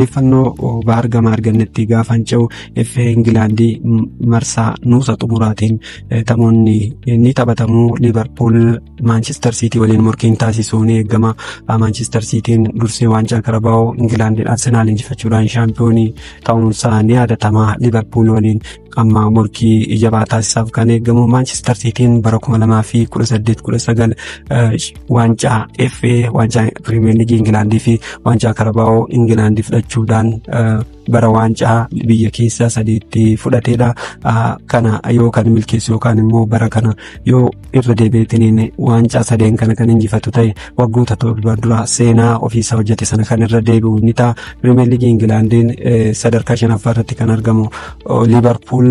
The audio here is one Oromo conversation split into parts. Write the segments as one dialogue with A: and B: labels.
A: Odeeffannoo baargamaa argannetti gaafan ce'u, FA Ingilaandii marsaa nuusa xumuraatiin taphoonni ni taphatamu. Liverpool Manchester City waliin morkiin taasisuu ni eegama. Manchester Cityin dursee waancaa Karabaa'oo Ingilaandiin Arsenaal injifachuudhaan shaampiyoonii ta'uunsaa ni yaadatama. Liverpool waliin amma morkii jabaa taasisaaf kan eegamu. Manchester Cityin bara 2018-19 waancaa FA, waancaa Pirimeer Liigii Ingilaandii fi waancaa Karabaa'oo Ingilaandii fudhachuudhaan bara waancaa biyya keessaa sadiitti fudhateedha. Kana yoo kan milkeessu yookaan immoo bara kana yoo irra deebi'eetiin waancaa sadeen kana kan injifatu ta'e, waggoota 7 dura seenaa ofiisaa hojjete sana kan irra deebi'u ni ta'a. Pirimeer Liigii Ingilaandiin sadarkaa shanaffaa irratti kan argamu Liverpool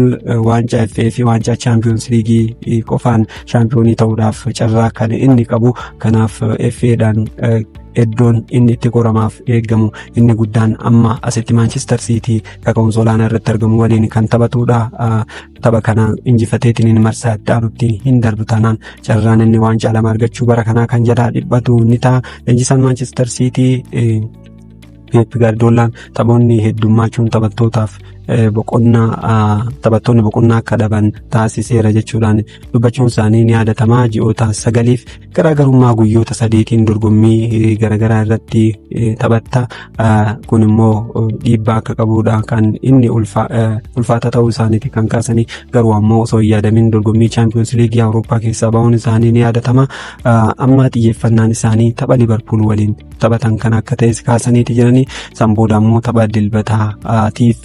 A: waancaa FA fi waancaa Chaampiyoons Liigii qofaan shaampiyoonii ta'uudhaaf carraa kan inni qabu. Kanaaf FA'dhaan iddoon inni itti qoramaaf eegamu inni guddaan amma asitti Manchester City kaka'umsa olaanaa irratti argamu waliin kan taphatudha. Tapha kana injifateetiin marsaa itti aanutti hin darbu taanaan carraan inni waancaa lama argachuu bara kanaa kan jalaa dhiphatu ni ta'a. Leenjisaan Manchester City Pep Guardiolaan taphoonni heddummachuun taphattootaaf boqonnaa, taphattoonni boqonnaa akka dhaban taasiseera jechuudhaan dubbachuun isaanii ni yaadatama. Ji'oota 9f garaagarummaa guyyoota 3tiin dorgommii garaagaraa irratti taphatta. Kun immoo dhiibbaa akka qabudha kan inni ulfaata ta'uu isaaniiti kan kaasanii. Garuu ammoo osoo hin yaadamin dorgommii Chaampiyoons Liigii Awurooppaa keessaa bahuun isaanii ni yaadatama. Amma xiyyeeffannaan isaanii tapha Liverpool waliin taphatan kan akka ta'es kaasaniiti jiranii. San booda ammoo tapha dilbataatiif,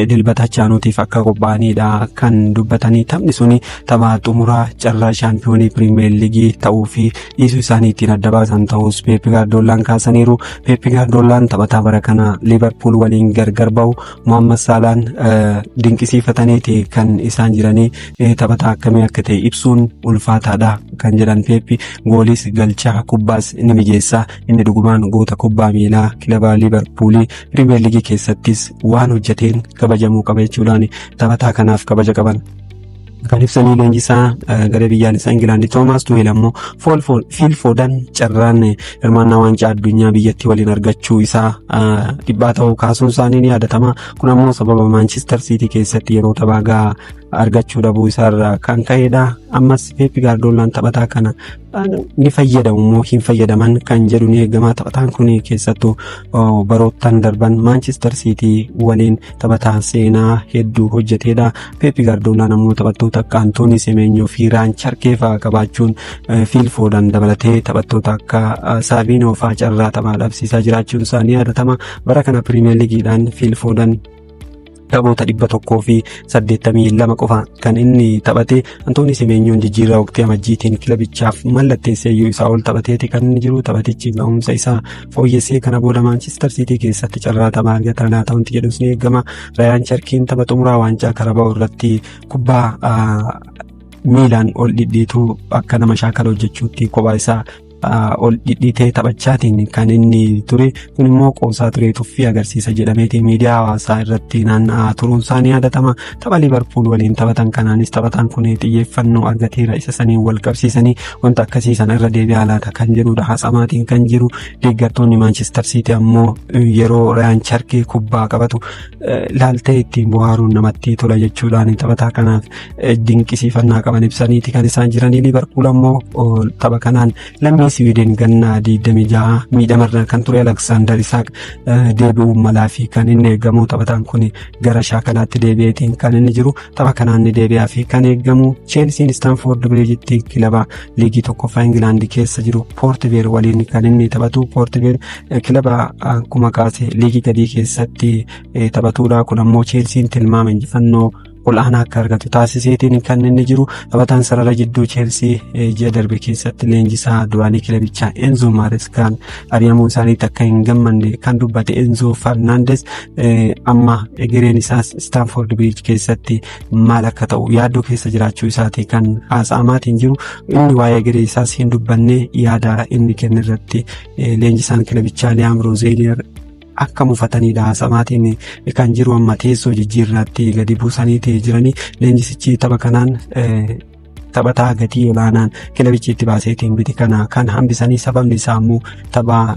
A: dilbata chaanuutiif akka qophaa'anidha kan dubbatanii. Taphni suni tapha xumuraa carraa shaampiyoonii Pirimeer Liigii ta'uu fi dhiisuu isaanii ittiin adda baasan ta'us Peep Gaardoolaan kaasaniiru. Peep Gaardoolaan taphataa bara kana Liverpool waliin gargar bahu Mohammad Saalaan dinqisiifataniiti kan isaan jiranii. Taphataa akkamii akka ta'e ibsuun ulfaataadha kan jedhan Peeppi, gooliis galchaa, kubbaas ni mijeessaa, inni dhugumaan goota kubbaa miilaa kilaba Liverpoolii, Pirimeer Liigii keessattis waan hojjeteen kabajamuu qaba jechuudhaan taphataa kanaaf kabaja qaban kan ibsanii. Leenjisaa garee biyyaalessaa Ingilaandi Toomaas Tuweel ammoo Fiil Foodan carraan hirmaannaa waancaa addunyaa biyyattii waliin argachuu isaa dhiphaa ta'uu kaasuun isaanii ni yaadatama. Kun ammoo sababa Maanchister Siitii keessatti yeroo taphaa gahaa argachuu dhabuu isaarraa kan ka'edha. Ammas Peep Gaardoolaan taphataa kana ni fayyadamu moo hin fayyadaman kan jedhu ni eegama. Taphataan kun keessattuu baroottan darban Maanchister Siitii waliin taphataa seenaa hedduu hojjetedha. Peep Gaardoolaan ammoo taphattoota akka Antoonii Semeenyoo fi Raan Charkee fa'aa qabaachuun Fiil Foodan dabalatee taphattoota akka Saaviinoo fa'aa carraa taphaa dhabsiisaa jiraachuun isaanii yaadatama. Bara kana Pirimeer Liigiidhaan Fiil Foodan taphoota 182 qofa kan inni taphate. Antoonii Semeenyoon jijjiirraa waqtii amajjiitiin kilabichaaf mallatteessee iyyuu isaa ol taphateeti kan inni jiru. Taphatichi ga'umsa isaa fooyyessee kana booda Maanchister Siitii keessatti carraa taphaa argata laata wanti jedhus ni eegama. Rayaan Charkiin tapha xumuraa waancaa Karabaa'oo irratti kubbaa miilaan ol dhidhiituu akka nama shaakala hojjechuutti kophaa isaa ol dhidhiitee taphachaatiin kan inni ture. Kun immoo qoosaa ture, tuffii agarsiisa jedhameeti miidiyaa hawaasaa irratti naanna'aa turuun isaa ni yaadatama. Tapha Liverpool waliin taphatan kanaanis taphataan kun xiyyeeffannoo argateera. Isa saniin wal qabsiisanii wanta akkasii sana irra deebi'aa laata kan jedhudha haasamaatiin kan jiru. Deeggartoonni Maanchister Siitii ammoo yeroo Rayaan Charkee kubbaa qabatu laaltee ittiin bohaaruun namatti tola jechuudhaan taphataa kanaaf dinqisiifannaa qaban ibsaniiti kan isaan jiranii. Liverpool ammoo tapha kanaan lammii Siwiidin gannaa 26 miidhamarra kan ture Aleksaandar Isaak deebi'uu malaa fi kan inni eegamu. Taphataan kun gara shaakalaatti deebi'eetiin kan inni jiru, tapha kanaan ni deebi'aa fi kan eegamu. Cheelsiin Istaanfoord Biriijitti kilaba liigii tokkoffaa Ingilaandi keessa jiru Poortiveer waliin kan inni taphatu. Poortiveer kilaba akkuma kaase liigii gadii keessatti taphatudha. Kun ammoo Cheelsiin tilmaama injifannoo ol'aanaa akka argatu taasiseetiin kan inni jiru. Taphataan sarara jidduu Cheelsii ji'a darbe keessatti leenjisaa duraanii kilabichaa Enzo Maareskaan ari'amuu isaaniitti akka hin gammanne kan dubbate Enzo Fernandes amma egereen isaas Staanford Bridge keessatti maal akka ta'u yaaddoo keessa jiraachuu isaati kan haasa'amaatiin jiru. Inni waa'ee egeree isaas hin dubbanne. Yaada inni kenne irratti leenjisaan kilabichaa Liyaam Roozeeniyer akka mufatanidha haasamaatiin kan jiru. Amma teessoo jijjiirraatti gadi buusaniiti jiranii. Leenjisichi tapha kanaan Taphataa gatii olaanaan kilabichi itti baaseetiin biti kana kan hambisanii, sababni isaa immoo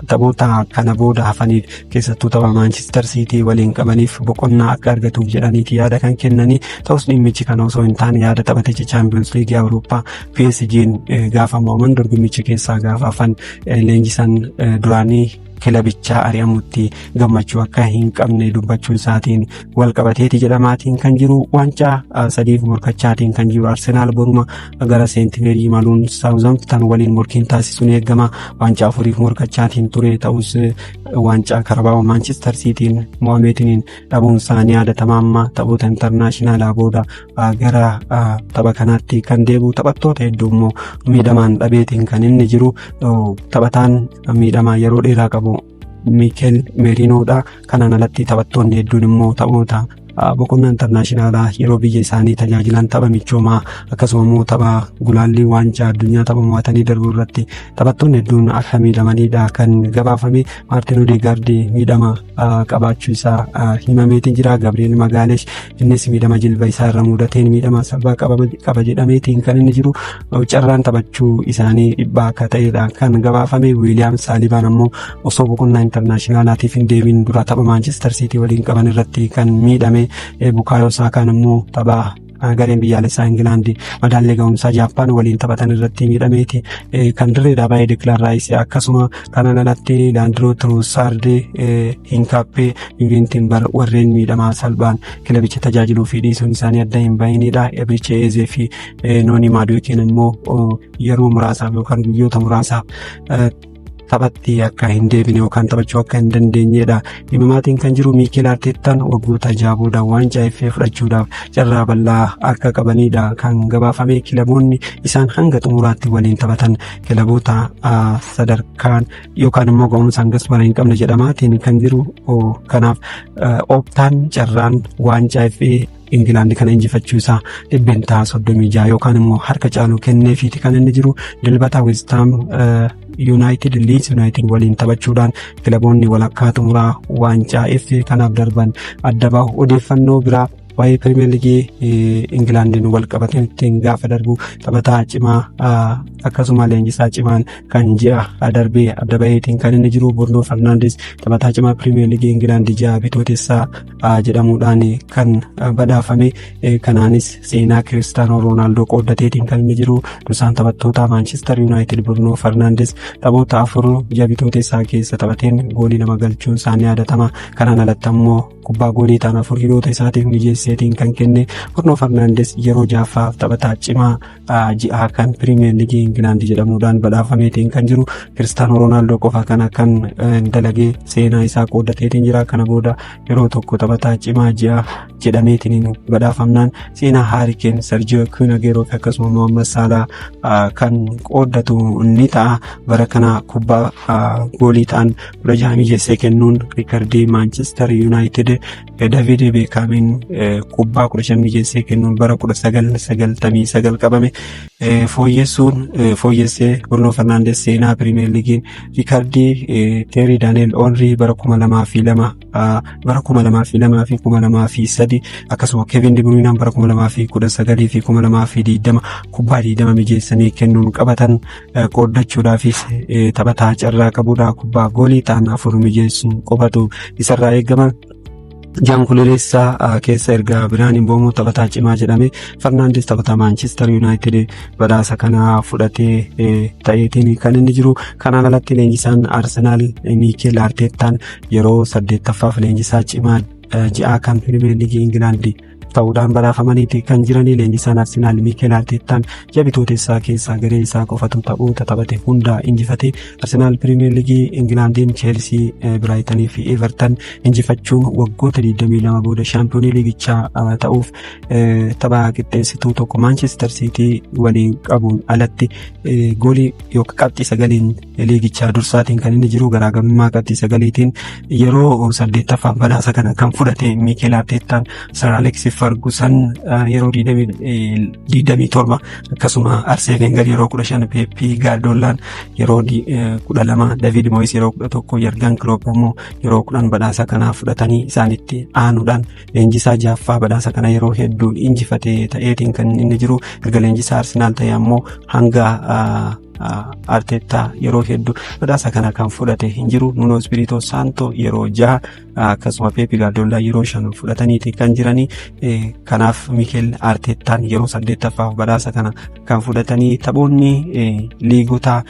A: taphoota kana booda hafaniif, keessattuu tapha Maanchister Siitii waliin qabaniif boqonnaa akka argatuuf jedhaniiti yaada kan kennanii. Ta'us dhimmichi kana osoo hin taane yaada taphatichi Chaampiyoons Liigii Awurooppaa PSG'n gaafa mo'aman dorgommicha keessaa gaafa hafan leenjisan duraanii kilabichaa ari'amutti gammachuu akka hin qabne dubbachuu isaatiin wal qabateeti jedhamaatiin kan jiru. Waancaa sadiif morkachaatiin kan jiru Arsenaal boruma gara Seent Meerii imaluun Saawuzamptan waliin morkiin taasisuun eegama. Waancaa afuriif morkachaatiin ture, ta'us waancaa Karabaa'oo Maanchister Siitiin mo'ameetiin dhabuun isaanii yaadatama. Amma taphoota intarnaashinaalaa booda gara tapha kanaatti kan deebi'u taphattoota hedduu immoo miidhamaan dhabeetiin kan inni jiru. Taphataan miidhamaa yeroo dheeraa qabu Miikel Meeriinoodha. Kanaan alatti taphattoonni hedduun immoo taphoota boqonnaa intarnaashinaalaa yeroo biyya isaanii tajaajilan, tapha michoomaa, akkasuma immoo tapha gulaallii waancaa addunyaa tapha mo'atanii darbuu irratti taphattoonni hedduun akka miidhamanidha kan gabaafame. Maartin Odeegaardi miidhama qabaachuu isaa himameetiin jira. Gabriel Magaalesh innis miidhama jilba isaa irra mudateen miidhama salphaa qaba jedhameetiin kan inni jiru, carraan taphachuu isaanii dhibbaa akka ta'edha kan gabaafame. Wiiliyaam Saalibaan ammoo osoo boqonnaa intarnaashinaalaatiif hin deemin dura tapha Maanchister Siitii waliin qaban irratti kan miidhame. Bukaayoo Saakaan immoo tapha gareen biyyaalessaa Ingilaandi madaallee ga'umsaa Jaappaan waliin taphatan irratti miidhameeti kan dirreedhaa baay'ee. Dikilaan Raayisii akkasuma, kanaan alatti Laandiroo Tiruusaardi, Hinkaappee, Yuuriin Timbar warreen miidhamaa salphaan kilabicha tajaajiluu fi dhiisuun isaanii adda hin bahinidha. Ebriche Eezee fi Noonii Maaduukiin immoo yeroo muraasaaf yookaan guyyoota muraasaaf taphatti akka hin deebine yookaan taphachuu akka hin dandeenyedha himamaatiin kan jiru. Miikeel Arteettaan waggoota 6 booda waancaa FA fudhachuudhaaf carraa bal'aa akka qabanidha kan gabaafame. Kilaboonni isaan hanga xumuraatti waliin taphatan kilaboota sadarkaan yookaan immoo ga'umsa hangas mara hin qabne jedhamaatiin kan jiru. Kanaaf Optaan carraan waancaa FA Ingilaandi kana injifachuu isaa 36% yookaan immoo harka caalu kenneefiiti kan inni jiru. Dilbata Westaam Yuunaayitid Liids Yuunaayitid waliin taphachuudhaan kilaboonni walakkaa xumuraa waancaa FA kanaaf darban adda bahu. Odeeffannoo biraa waa'ee Pirimeer Liigii Ingilaandiin wal qabatee ittiin gaafa darbu, taphataa cimaa akkasuma leenjisaa cimaan kan ji'a darbee adda baheetiin kan inni jiru Bruno Fernandes taphataa cimaa Pirimeer Liigii Ingilaand ji'a Bitootessaa jedhamuudhaan kan badhaafame. Kanaanis seenaa Kiristaanoo Roonaaldoo qooddateetiin kan inni jiru. Dursaan taphattoota Maanchister Yuunaayitid Bruno Fernandes taphoota afur ji'a Bitootessaa keessa taphateen goolii 2 galchuun isaanii yaadatama. Kanaan alatti ammoo kubbaa goolii ta'an afur hiriyoota isaatiif mijeesseetiin kan kenne Bruno Fernandes yeroo ja'affaaf taphataa cimaa ji'aa kan Pirimeer Liigii Ingilaand jedhamuudhaan badhaafameetiin kan jiru. Kiristaanoo Roonaaldoo qofa kana kan dalagee seenaa isaa qooddateetiin jira. Kana booda yeroo tokko taphataa cimaa ji'a jedhameetiin badhaafamnaan seenaa Haari Keen, Sergio Kun Aguero fi akkasuma Mohammad Salah kan qooddatu ni ta'a. Bara kana kubbaa goolii ta'an 16 mijeessee kennuun riikardii Maanchister Yuunaayitid David Beekaamiin kubbaa 15 mijeessee kennuun bara 1999 qabame fooyyessuun fooyyessee. Bruno Fernandes seenaa Pirimeer Liigiin riikardii Teerii Daani'el Onrii bara 2002, bara 2002 fi 2003, akkasuma Kevin De Bruyne bara 2019 fi 2020 kubbaa 20 mijeessanii kennuun qabatan qooddachuudhaafis taphataa carraa qabudha. Kubbaa goolii ta'an afur mijeessuun qofatu isarraa eegama. Ji'a Onkoloolessaa keessa erga Biraan Mboomoo taphataa cimaa jedhame, Farnaandes taphataa Maanchister Yuunaayitid badhaasa kana fudhatee ta'eetiin kan inni jiru. Kanaan alatti leenjisaan Arsenaal Miikeel Arteettaan yeroo saddeettaffaaf leenjisaa cimaa ji'aa kan Pirimeer Liigii Ingilaandi ta'uudhaan badhaafamaniiti kan jiranii. Leenjisaan Arsenaal Miikeel Arteettaan ji'a Bitootessaa keessaa garee isaa qofatu taphoota taphate hunda injifate. Arsenaal Pirimeer Liigii Ingilaandiin Cheelsii, Biraayitanii fi Everton injifachuun waggoota 22 booda shaampiyoonii liigichaa ta'uuf tapha qixxeessituu tokko Maanchister Siitii waliin qabuun alatti goolii yookaan qabxii sagaliin liigichaa dursaatiin kan inni jiru. Garaagarummaa qabxii sagaliitiin yeroo saddeettaffaaf badhaasa kana kan fudhate Miikeel Arteettaan Sir Alex Fargusan yeroo 27, akkasuma Arseen Wenger yeroo 15, Peeppii Gaardoolaan yeroo 12, David Moyes yeroo 11, Yargan Klopp immoo yeroo 10 badhaasa kana fudhatanii isaanitti aanuudhaan leenjisaa jaaffaa badhaasa kana yeroo hedduu injifatee ta'eetiin kan inni jiru. Erga leenjisaa Arsenaal ta'e ammoo hanga Arteettaa yeroo hedduu badhaasa kana kan fudhate hin jiru. Nuno Espirito Santo yeroo 6, akkasuma Peepi Gaardiola yeroo 5 fudhataniiti kan jiranii. Kanaaf Mikel Arteettaan yeroo saddeettaffaaf badhaasa kana kan fudhatanii. Taphoonni liigota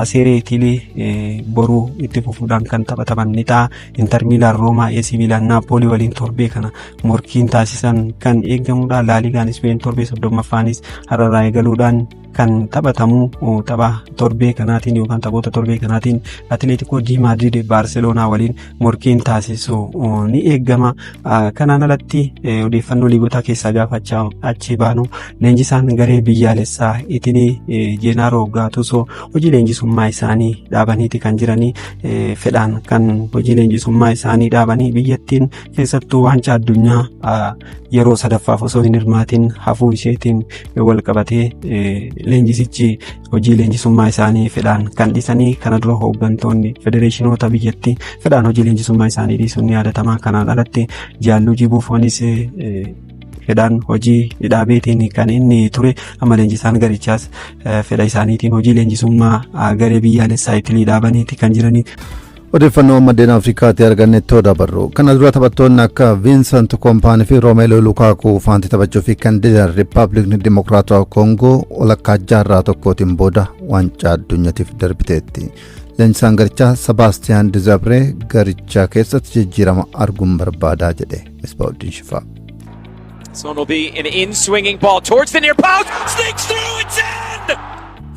A: Seeree Itiilii boruu itti fufuudhaan kan taphataman ni ta'a. Inter Miilaan Roomaa, AC Miilaan Naapoolii waliin torbee kana morkiin taasisan kan eegamudha. Laaligaan Ispeen torbee 30ffaanis har'arraa eegaluudhaan kan taphatamu. Tapha torbee kanaatiin yookaan taphoota torbee kanaatiin Atileetikoo Di Maadrid Baarseloonaa waliin morkiin taasisu ni eegama. Kanaan alatti odeeffannoo liigotaa keessaa gaafa achi baanu, leenjisaan garee biyyaalessaa Itilii Jeenaaroo Gaatuso hojii leenjisummaa isaanii dhaabaniiti kan jiranii. Fedhaan kan hojii leenjisummaa isaanii dhaabanii, biyyattiin keessattuu waancaa addunyaa yeroo sadaffaaf osoo hin hirmaatin hafuu isheetiin wal qabatee leenjisichi hojii leenjisummaa isaanii fedhaan kan dhiisanii. Kana dura hooggantoonni federeeshinoota biyyattii fedhaan hojii leenjisummaa isaanii dhiisuun ni yaadatama. Kanaan alatti Jaalluujii Buufoonis fedhaan hojii dhaabeetiin kan inni ture. Amma leenjisaan garichaas fedha isaaniitiin hojii leenjisummaa garee biyyaalessaa Itilii dhaabaniiti kan jiranii.
B: Odeeffannoo maddeen Afrikaatti argannetti dabarru. Kana dura taphattoonni akka Viinsant Koompaanii fi Roomeeloo Lukaakuu faanti taphachuu fi kan didan Riippaabilikni Dimokiraatawaa Koongoo walakkaa jaarraa tokkootiin booda waancaa addunyaatiif darbiteetti. Leenjisaan garichaa Sebaastiyaan Dizabree garichaa keessatti jijjiirama arguun barbaadaa jedhe Misbaa'uddin Shifaa.
C: This one will be an in-swinging ball towards the near post. Sneaks through, it's in!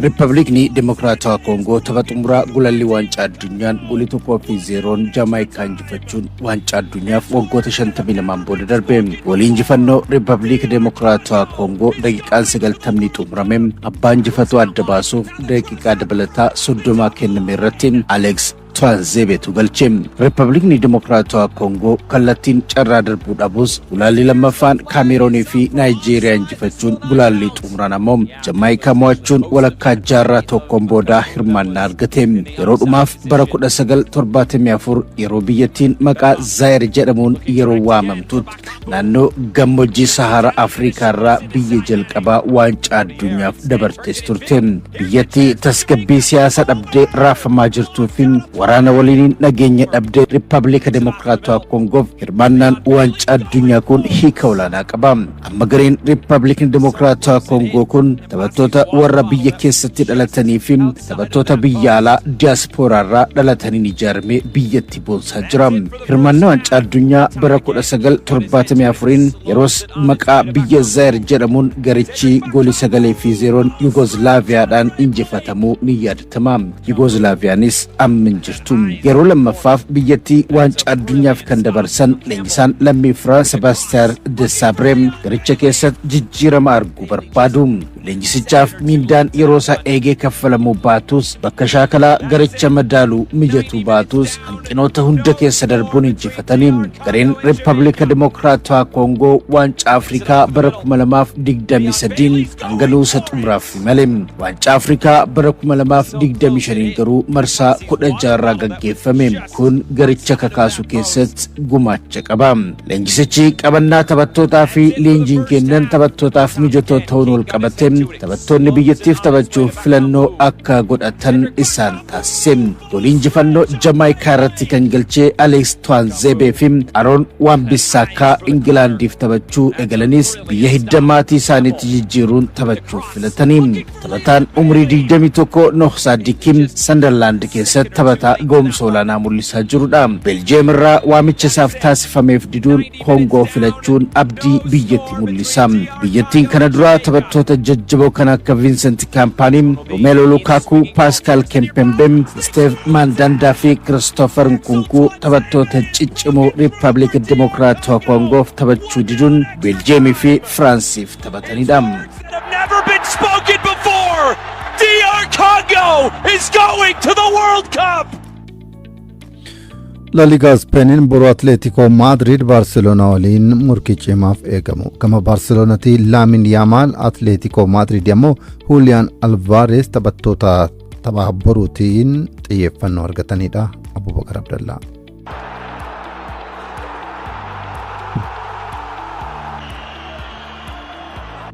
D: Riippaabilikni Dimokiraatawaa Koongoo tapha xumuraa gulalli waancaa addunyaan goolii 1-0n Jaamaayikaa injifachuun waancaa addunyaaf waggoota 52 booda darbe. Goolii injifannoo Riippaabilika Dimokiraatawaa Koongoo daqiiqaan 90 xumurame abbaa injifatoo adda baasuuf daqiiqaa dabalataa 30 kenname irratti Alex Tuanzebetu galche. Riippaabilikni Dimokiraatawaa Koongoo kallattiin carraa darbuu dhabus, gulaallii lammaffaan Kaameroonii fi Naayijeeriyaa injifachuun, gulaallii xumuraan ammoo Jamaayikaa mo'achuun walakkaa jaarraa tokkoon boodaa hirmaannaa argate. Yeroo dhumaaf bara 1974 yeroo biyyattiin maqaa Zaayir jedhamuun yeroo waamamtutti naannoo gammoojjii Sahara Afrikaa irraa biyya jalqabaa waancaa addunyaaf dabartes turte. Biyyattii tasgabbii siyaasaa dhabdee raafamaa jirtuu fi waraana waliin nageenya dhabdee Riippaabilika Dimokiraatawaa Koongoof hirmaannaan waancaa addunyaa kun hiika olaanaa qaba. Amma gareen Riippaabilikni Dimokiraatawaa Koongoo kun taphattoota warra biyya keessatti dhalatanii fi taphattoota biyya alaa diyaaspooraa irraa dhalataniin ijaaramee biyyatti boonsaa jira. Hirmaannaa waancaa addunyaa bara 1974 yeroos maqaa biyya Zaayir jedhamuun garichi goolii 9-0n Yugoslaaviyaadhaan injifatamuu ni yaadatama. Yugoslaaviyaanis amma hin jirtu. Yeroo lammaffaaf biyyattii waancaa addunyaaf kan dabarsan leenjisaan lammii Firaans Sebaastiyaan Desabre garicha keessatti jijjiirama arguu barbaadu. Leenjisichaaf miindaan yeroo isaa eegee kaffalamuu baatus, bakka shaakalaa garicha madaaluu mijatuu baatus, hanqinoota hunda keessa darbuun injifatanii. Gareen Riippaabilika Dimokiraatawaa Koongoo waancaa Afrikaa bara 2023 hanga nuusa xumuraaf malee, waancaa Afrikaa bara 2025 garuu marsaa 16rraa gaggeeffame kun garicha kakaasu keessatti gumaacha qaba. Leenjisichi qabannaa taphattootaa fi leenjiin kennan taphattootaaf mijatoo ta'uun wal qabate taphattoonni biyyattiif taphachuuf filannoo akka godhatan isaan taasise. Goolii injifannoo Jamaayikaa irratti kan galchee Aleeks Tuwaanzeebee fi Aroon Waambisaakaa Ingilaandiif taphachuu eegalanis biyya hidda maatii isaaniitti jijjiiruun taphachuuf filatanii. Taphataan umurii 21 Noh Saadikiin Sandarlaand keessatti taphataa ga'umsa olaanaa mul'isaa jirudha. Beeljiyeem irraa waamicha isaaf taasifameef diduun Koongoo filachuun abdii biyyatti mul'isa. Biyyattiin kana dura taphattoota jajjaboo kan akka Vincent Kaampaanii, Romelu Lukaku, Pascal Kempembe, Steve Mandanda fi Christopher Nkunku taphattoota ciccimoo Riippaabilika Dimokiraatawaa Koongoof taphachuu diduun Beeljiyeemii fi Firaansiif taphatanidha.
C: Have never been spoken before. DR Congo is going to the World Cup.
B: La Ligaa Ispeeniin boru Atleetikoo Maadriid Baarseloonaa waliin murkii cimaaf eegamu. Gama Baarseloonaatti Laamin Yaamaal, Atleetikoo Maadriid ammoo Juuliyaan Alvaarees taphattoota tapha boruutiin xiyyeeffannoo argatanidha. Abubakar Abdallaa.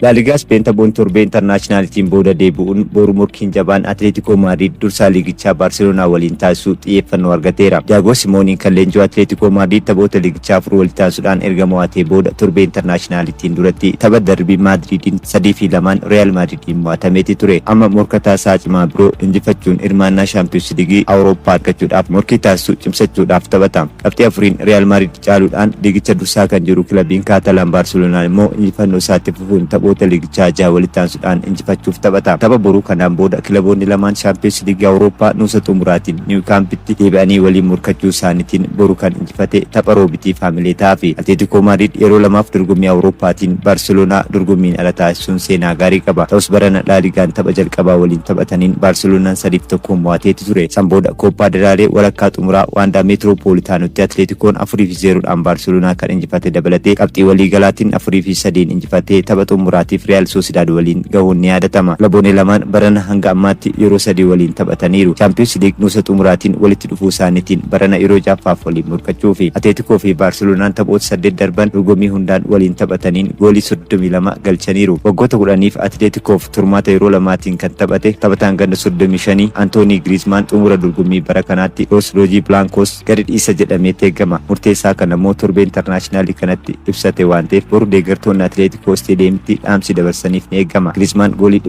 E: Laaligaa Speen taphoonni torbee intarnaashinaalitiin booda deebi'uun boru morkiin jabaan Atleetikoo Maadriid dursaa liigichaa Baarseloonaa waliin taasisu xiyyeeffannoo argateera. Diyaagoo Simooniin kan leenji'u Atleetikoo Maadriid taphoota liigichaa afur walitti aansuudhaan erga mo'atee booda torbee intarnaashinaalitiin duratti tapha darbii Maadriidiin 3-2 Real Maadriidiin mo'atameeti ture. Amma morkataa isaa cimaa biroo injifachuun hirmaannaa Shaampiyoons Liigii Awurooppaa argachuudhaaf morkii taasisu cimsachuudhaaf taphata. Qabxii afuriin Real Maadriid caaluudhaan liigicha dursaa kan jiru kilabiin Kaatalaan Baarseloonaan immoo injifannoo isaatti fufuun taphoota liigichaa jaha walitti aansuudhaan injifachuuf taphata. Tapha boruu kanaan booda kilaboonni lamaan Shaampiyoons Liigii Awurooppaa nuusa xumuraatiin Niiw Kaampitti deebi'anii waliin morkachuu isaaniitiin boru kan injifate tapha roobitiif haamilee ta'aafi. Atleetikoo Maadriid yeroo lamaaf dorgommii Awurooppaatiin Baarseloonaa dorgommiin ala taasisuun seenaa gaarii qaba. Ta'us barana Laaligaan tapha jalqabaa waliin taphataniin Baarseloonaan 3-1 mo'ateeti ture. San booda Kooppaa Daraalee walakkaa xumuraa Waandaa Meetiroopoolitaanotti Atleetikoon 4-0dhaan Baarseloonaa kan injifate dabalatee qabxii waliigalaatiin 4-3 injifatee tapha xumuraatiif Real Sociedad waliin gahuun ni yaadatama. Kilaboonni lamaan barana hanga ammaatti yeroo sadii waliin taphataniiru. Chaampiyoons Liig nuusa xumuraatiin walitti dhufuu isaaniitiin barana yeroo ja'affaaf waliin morkachuufi. Atleetikoo fi Baarseloonaan taphoota 8 darban dorgommii hundaan waliin taphataniin goolii 32 galchaniiru. Waggoota 10f Atleetikoof turmaata yeroo lamaatiin kan taphate taphataan ganna 35 Antoonii Giriizmaan xumura dorgommii bara kanaatti Los Loojii Bilaankos gadi dhiisa jedhamee eegama. Murteessaa kana immoo torbee intarnaashinaalii kanatti ibsate waan ta'eef boru deeggartoonni Atleetikoo isteediyeemitti dhaamsi dabarsaniif ni eegama. Giriizmaan goolii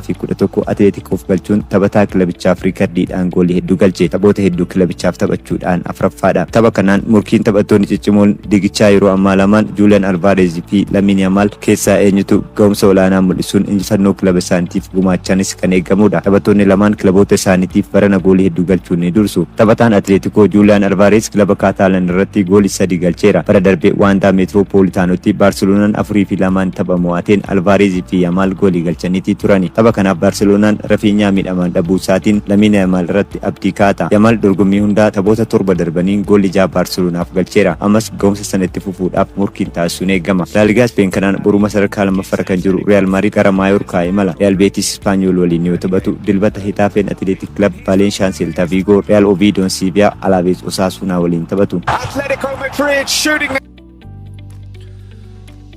E: 211 Atleetikoof galchuun taphataa kilabichaaf riikardiidhaan goolii hedduu galche. Taphoota hedduu kilabichaaf taphachuudhaan afuraffaadha. Tapha kanaan morkiin taphattoonni ciccimoon liigichaa yeroo ammaa lamaan Julian Alvarez fi Lamine Yamal keessaa eenyutu ga'umsa olaanaa mul'isuun injifannoo kilaba isaaniitiif gumaachanis kan eegamudha. Taphattoonni lamaan kilaboota isaaniitiif barana goolii hedduu galchuun ni dursu. Taphataan Atleetikoo Julian Alvarez kilaba Kaataalan irratti goolii 3 galcheera. Bara darbe Waandaa Meetiroopoolitaanotti Baarseloonaan 4-2 tapha mo'ateen Alvarez fi Yamal goolii galchaniiti turani. Tapha kanaaf Baarseloonaan Rafiinyaa miidhamaan dhabuu isaatiin Lamine Yamal irratti abdii kaata. Yamal dorgommii hundaa taphoota 7 darbaniin goolii 6 Baarseloonaaf galcheera. Ammas ga'umsa sana itti fufuudhaaf morkiin taasisuun eegama. Laaligaa Speen kanaan boruma sadarkaa lammaffaarra kan jiru Real Madrid gara Maayorkaa imala. Real Betis Ispaanyool waliin yoo taphatu, Dilbata Hetaafeen Atleetik Kilab, Vaalenshaan Seeltaa Viigoo, Real Oviidoon Siiviyaa, Alaavees Osaasuunaa waliin taphatu.
C: Atletico Madrid shooting.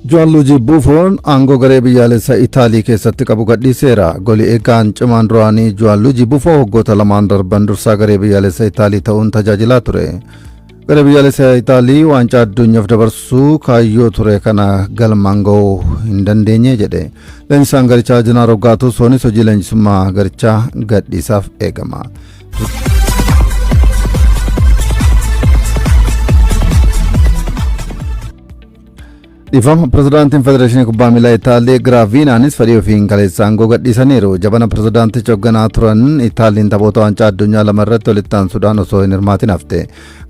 B: Gianluigi Buffon aangoo garee biyyaalessaa Itaalii keessatti qabu gadhiiseera. Goli eegaan cimaan duraanii Gianluigi Buffon waggoota lamaan darban dursaa garee biyyaalessaa Itaalii ta'uun tajaajilaa ture. Garee biyyaalessaa Itaalii waancaa addunyaaf dabarsuu kaayyoo ture kana galmaan ga'uu hin dandeenye jedhe. Leenjisaan garichaa Gennaro Gattusoonis hojii leenjisummaa garichaa gadhiisaaf eegama. Dhiifama, pirezidaantiin Federeeshinii Kubbaa Miilaa Itaalii Giraaviinaanis fedhii ofiin kaleessa aangoo gadhiisaniiru. Jabana pirezidaanticha hoogganaa turan Itaaliin taphoota waancaa addunyaa lama irratti walitti aansuudhaan osoo hin hirmaatin hafte.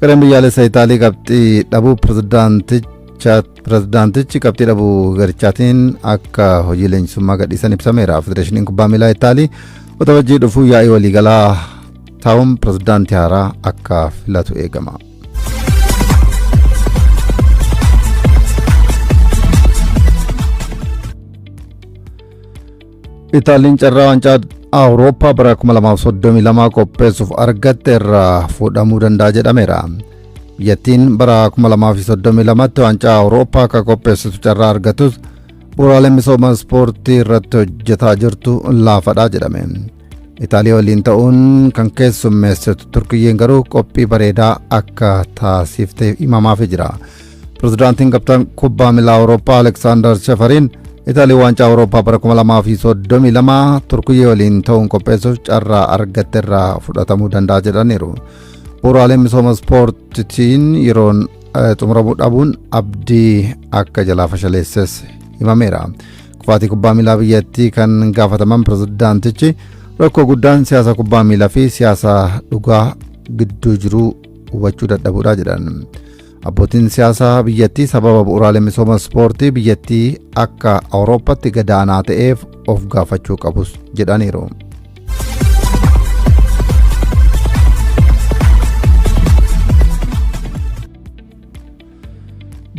B: Gareen biyyaalessa Itaalii qabxii dhabuu pirezidaantichi qabxii dhabuu garichaatiin akka hojii leenjisummaa gadhiisan ibsameera. Federeeshiniin Kubbaa Miilaa Itaalii Waxabajjii dhufuu yaa'ii waliigalaa taa'uun pirezidaantii haaraa akka filatu eegama. Itaaliin carraa waancaa Awurooppaa bara 2032 qopheessuuf argatte irraa fuudhamuu danda'a jedhameera. Biyyattiin bara 2032tti waancaa Awurooppaa akka qopheessitu carraa argatus bu'uuraalee misooma ispoortii irratti hojjetaa jirtu laafadha jedhame. Itaalii waliin ta'uun kan keessummeessitu Turkiyyeen garuu qophii bareedaa akka taasifte himamaafii jira. Pirezidaantiin kaptaan kubbaa miilaa Awurooppaa Aleksaandar Shafariin Itaalii waancaa Awurooppaa bara 2032 Turkiyyee waliin ta'uun qopheessuuf carraa argatte irraa fudhatamuu danda'a jedhaniiru. Bu'uuraaleen misooma ispoortiitiin yeroon xumuramuu dhabuun abdii akka jalaa fashaleesses himameera. Kufaatii kubbaa miilaa biyyattii kan gaafataman pirezidaantichi rakkoo guddaan siyaasa kubbaa miilaa fi siyaasa dhugaa gidduu jiru hubachuu dadhabuudha jedhan. Abbootiin siyaasaa biyyattii sababa bu'uuraalee misooma ispoortii biyyattii akka Awurooppaatti gadaanaa ta'eef of gaafachuu qabus jedhaniiru.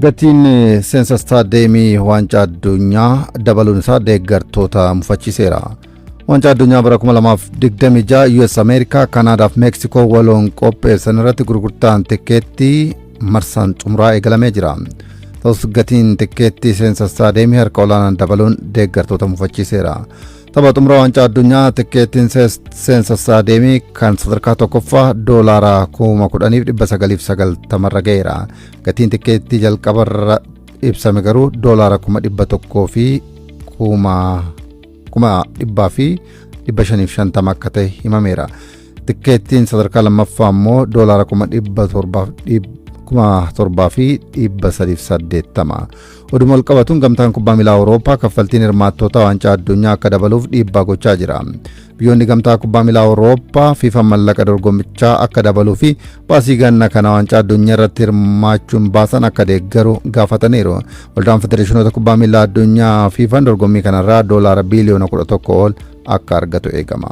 B: Gatiin seensa istaadeemii waancaa addunyaa dabaluun isaa deeggartoota mufachiiseera. Waancaa addunyaa bara 2026 US Ameerikaa, Kanaadaa fi Meeksikoo waloon qopheessan irratti gurgurtaan tikkeettii marsaan xumuraa eegalamee jira. Ta'us, gatiin tikkeettii seensa istaadeemii harka olaanaan dabaluun deeggartoota mufachiiseera. Tapha xumuraa waancaa addunyaa tikkeettiin seensa istaadeemii kan sadarkaa tokkoffaa $10,990 irra ga'eera. Gatiin tikkeettii jalqabarra ibsame garuu doolaara 100,000 fi 100,550 akka ta'e himameera. Tikkeettiin sadarkaa lammaffaa immoo doolaara 7,380. Oduma wal qabatuun, gamtaan kubbaa miilaa Awurooppaa kaffaltiin hirmaattoota waancaa addunyaa akka dabaluuf dhiibbaa gochaa jira. Biyyoonni gamtaa kubbaa miilaa Awurooppaa FIFA mallaqa dorgommichaa akka dabaluu fi baasii ganna kana waancaa addunyaa irratti hirmaachuun baasan akka deeggaru gaafataniiru. Waldaan Federeeshinoota Kubbaa Miilaa Addunyaa FIFAn dorgommii kanarraa doolaara biiliyoona 11 ol akka argatu eegama.